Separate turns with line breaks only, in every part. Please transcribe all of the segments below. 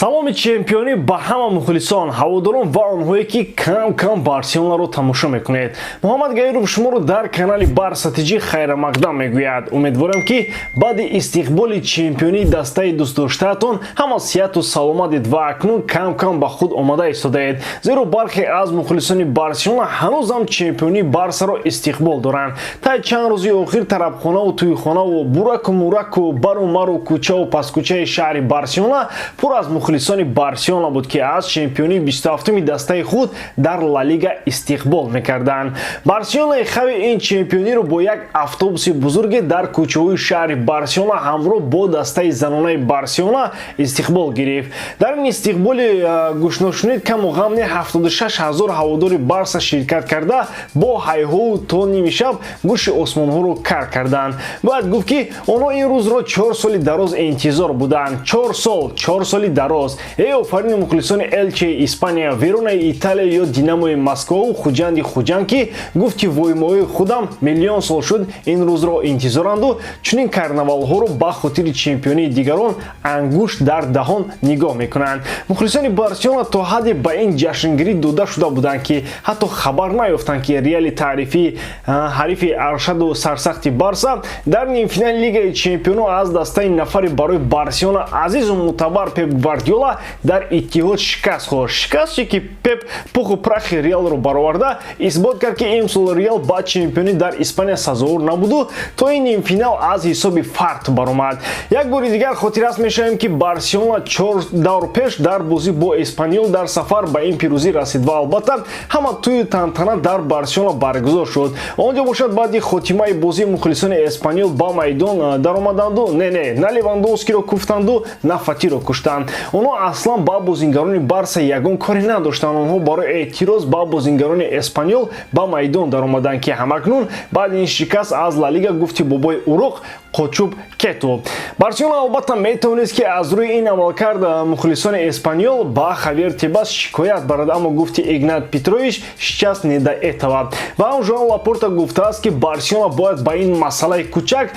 Саломи чемпионӣ ба ҳама мухлисон, ҳаводорон ва онҳое, ки кам кам Барселонаро тамошо мекунед. Муҳаммад Гаиров шуморо дар канали Барса ТЖ хайрамақдам мегӯяд. Умедворам, ки баъди истиқболи чемпионии дастаи дӯстдоштаатон ҳама сиҳату саломатед ва акнун кам кам ба худ омада истодаед, зеро бархе аз мухлисони Барселона ҳанӯзам чемпионии Барсаро истиқбол доранд. Таи чанд рӯзи охир тарабхонаву тӯйхонаву бураку мураку бару мару кӯчаву паскӯчаи шаҳри Барселона пур аз мухлисони Барселона буд, ки аз чемпионии 27-уми дастаи худ дар Ла Лига истиқбол мекарданд. Барселонаи Хави ин чемпиониро бо як автобуси бузурге дар кӯчаҳои шаҳри Барселона ҳамроҳ бо дастаи занонаи Барселона истиқбол гирифт. Дар ин истиқболи гӯшношунид каму ғам не 76 ҳазор ҳаводори Барса ширкат карда, бо ҳайҳоу то ними шаб гӯши осмонҳоро кар карданд. Бояд гуфт, ки онҳо ин рӯзро 4 соли дароз интизор буданд. 4 сол, 4 соли дароз. Эй, офарини мухлисони Элчеи Испания, Веронаи Италия ё Динамои Москвау Хуҷанди Хуҷанд, ки гуфти воймои худам миллион сол шуд ин рӯзро интизоранду чунин карнавалҳоро ба хотири чемпионии дигарон ангушт дар даҳон нигоҳ мекунанд. Мухлисони Барселона то ҳадде ба ин ҷашнгирӣ дода шуда буданд, ки ҳатто хабар наёфтанд, ки Реали таърифии ҳарифи аршаду сарсахти Барса дар нимфинали Лигаи Чемпионо аз дастаи нафари барои Барселона азизу мӯътабар Пеп Гвардиола дар Иттиҳод шикаст хӯрд. Шикасте, ки Пеп пуху прахи Реалро бароварда, исбот кард, ки имсол Реал ба чемпионӣ дар Испания сазовор набуду то ин нимфинал аз ҳисоби фарт баромад. Як бори дигар хотиррас мешавем, ки Барселона чор давр пеш дар бозӣ бо Эспаньол дар сафар ба ин пирӯзӣ расид ва албатта, ҳама тӯю тантана дар Барселона баргузор шуд. Он ҷо бошад, баъди хотимаи бозӣ мухлисони Эспаньол ба майдон даромаданду не, не, на Левандовскиро куфтанду, на Фатиро куштанд. Онҳо аслан ба бозингарони Барса ягон коре надоштанд. Онҳо барои эътироз ба бозингарони Эспаньол ба майдон даромаданд, ки ҳамакнун баъди ин шикаст аз Ла Лига, гуфти бобои уруқ, қочуб кету. Барселона албатта метавонист, ки аз рӯи ин амалкард мухлисони Эспаньол ба Хавьер Тебас шикоят барад, аммо гуфти Игнат Петрович, сейчас не до этого. Ва ҳам Жоан Лапорта гуфтааст, ки Барселона бояд ба ин масъалаи кӯчак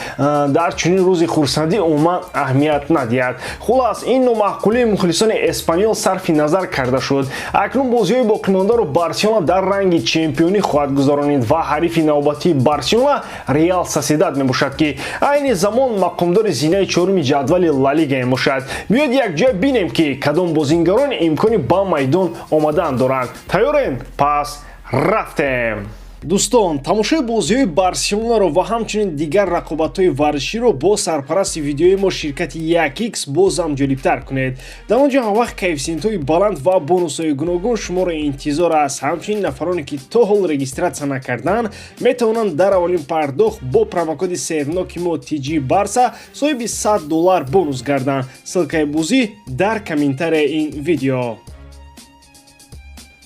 дар чунин рӯзи хурсандӣ умуман аҳамият надиҳад. Хулас, ин номаъқулии мухлисони Эспаньол сарфи назар карда шуд. Акнун бозиҳои боқимондаро Барселона дар ранги чемпионӣ хоҳад гузаронид ва ҳарифи навбатии Барселона Реал Сосьедад мебошад, ки айни замон мақомдори зинаи чоруми ҷадвали Ла Лига мебошад. Биёед, якҷоя бинем, ки кадом бозингарон имкони ба майдон омадан доранд. Тайёрен? Пас рафтем! Дӯстон, тамошои бозиҳои Барселонаро ва ҳамчунин дигар рақобатҳои варзиширо бо сарпарасти видеои мо, ширкати 1X, бозам ҷолибтар кунед. Дар он ҷо ҳамвақт коэффисиентҳои баланд ва бонусҳои гуногун шуморо интизор аст. Ҳамчунин нафароне, ки то ҳол регистрация накарданд, метавонанд дар аввалин пардохт бо промокоди серноки мо TG Барса соҳиби 100 доллар бонус гарданд. Ссылкаи бозӣ дар комментарияи ин видео.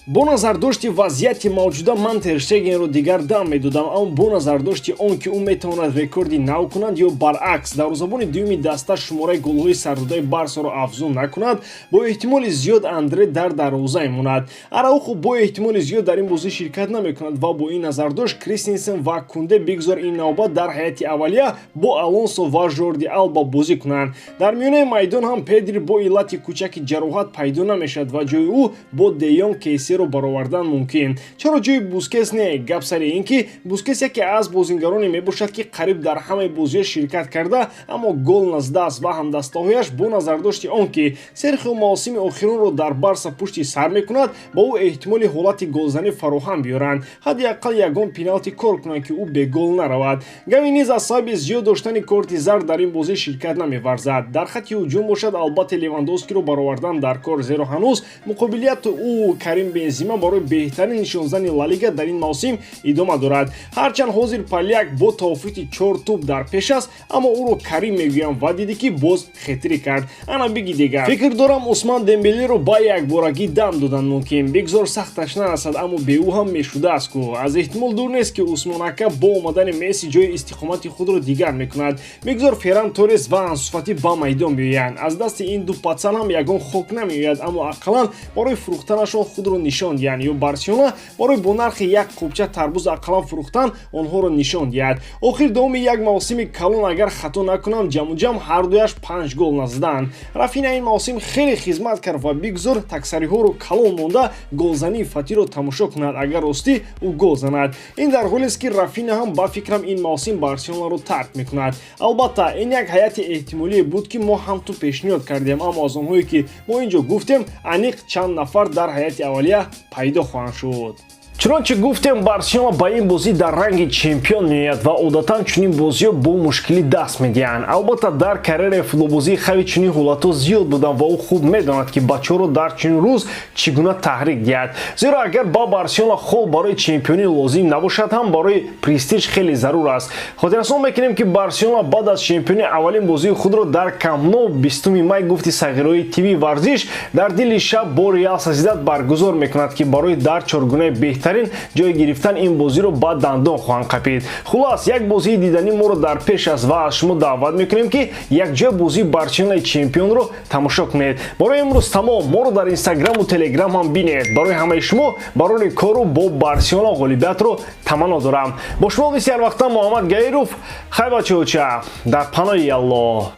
Бо назардошти вазъияти мавҷуда ман Терштегенро дигар дам медодам, аммо бо назардошти он, ки ӯ метавонад рекорди нав кунад ё баръакс дарвозабони дуюми даста шумораи голҳои сардодаи Барсаро афзун накунад, бо эҳтимоли зиёд Андре дар дарвоза мемонад. Араухо бо эҳтимоли зиёд дар ин бозӣ ширкат намекунад ва бо ин назардошт Кристенсен ва Кунде бигзор ин навбат дар ҳайати аввалия бо Алонсо ва Жорди Алба бозӣ кунанд. Дар миёнаи майдон ҳам Педри бо иллати кӯчаки ҷароҳат пайдо намешавад ва ҷои ӯ бо Де Йонг, Кессиеро баровардан мумкин. Чаро ҷои Бускес не? Гап сари ин, ки Бускес яке аз бозингароне мебошад, ки қариб дар ҳамаи бозиҳо ширкат карда, аммо гол назадааст ва ҳамдастаҳояш бо назардошти он, ки Серхио мавсими охиронро дар Барса пушти сар мекунад, ба ӯ эҳтимоли ҳолати голзанӣ фароҳам биёранд, ҳадди ақал ягон пеналти кор кунанд, ки ӯ бегол наравад. Гави низ аз сабаби зиёд доштани корти зард дар ин бозӣ ширкат намеварзад. Дар хатти ҳуҷум бошад, албатта, Левандовскиро баровардан дар кор, зеро ҳанӯз муқобилияти ӯ Карим Бензима барои беҳтарин нишонзани Ла Лига дар ин мавсим идома дорад. Ҳарчанд ҳозир поляк бо тавофути чор тӯб дар пеш аст, аммо ӯро Карим мегӯям ва дидӣ, ки боз хет-трик кард. Ана биги дигар. Фикр дорам, Усман Дембелеро ба якборагӣ дам додан мумкин. Бигзор сахташ нарасад, аммо бе ӯ ҳам мешудааст ку. Аз эҳтимол дур нест, ки Усмон ака бо омадани Месси ҷои истиқомати худро дигар мекунад. Бигзор Ферран Торрес ва Ансу Фати ба майдон биёянд. Аз дасти ин ду пацан ҳам ягон хок намеояд, аммо ақаллан барои фурӯхтанашон худро нишон дода метавонанд. Дар ҳамла бошад, Педри ва Гави Нишон диҳанд ё Барселона барои бо нархи як қубча тарбуз ақаллан фурӯхтан онҳоро нишон диҳад. Охир давоми як мавсими калон, агар хато накунам, ҷамъуҷам ҳардуяш панҷ гол назаданд. Рафина ин мавсим хеле хизмат кард ва бигзор таксариҳоро калон монда, голзании Фатиро тамошо кунад, агар ростӣ ӯ гол занад. Ин дар ҳолест, ки Рафина ҳам, ба фикрам, ин мавсим Барселонаро тарк мекунад. Албатта, ин як ҳайати эҳтимолие буд, ки мо ҳам ту пешниҳод кардем, аммо аз онҳое, ки мо ин ҷо гуфтем, аниқ чанд нафар дар ҳайати аввалия пайдо хоҳанд шуд. Чунончи гуфтем, Барселона ба ин бозӣ дар ранги чемпион меояд ва одатан чунин бозиҳо бо мушкилӣ даст медиҳанд. Албатта, дар карьераи футболбозии Хави чунин ҳолатҳо зиёд буданд ва ӯ хуб медонад, ки бачаҳоро дар чунин рӯз чӣ гуна таҳрик диҳад, зеро агар ба Барселона хол барои чемпионӣ лозим набошад ҳам, барои престиж хеле зарур аст. Хотиррасон мекунем, ки Барселона баъд аз чемпионӣ аввалин бозии худро дар Камп Ноу 20 май, гуфти сағирои ТВ Варзиш, дар дили шаб бо Реал Сосьедад баргузор мекунад, ки барои дар чоргунаи беҳтарин ҷой гирифтан ин бозиро ба дандон хоҳанд қапид. Хулас, як бозии диданӣ моро дар пеш аст ва аз шумо даъват мекунем, ки якҷоя бозии Барселонаи чемпионро тамошо кунед. Барои имрӯз тамом. Моро дар Инстаграму Телеграм ҳам бинед. Барои ҳамаи шумо барори кору бо Барселона ғолибиятро таманно дорам. Бо шумо мисли ҳар вақта Муҳаммад Гаиров. Хай, бачаоча, дар паноҳи Аллоҳ.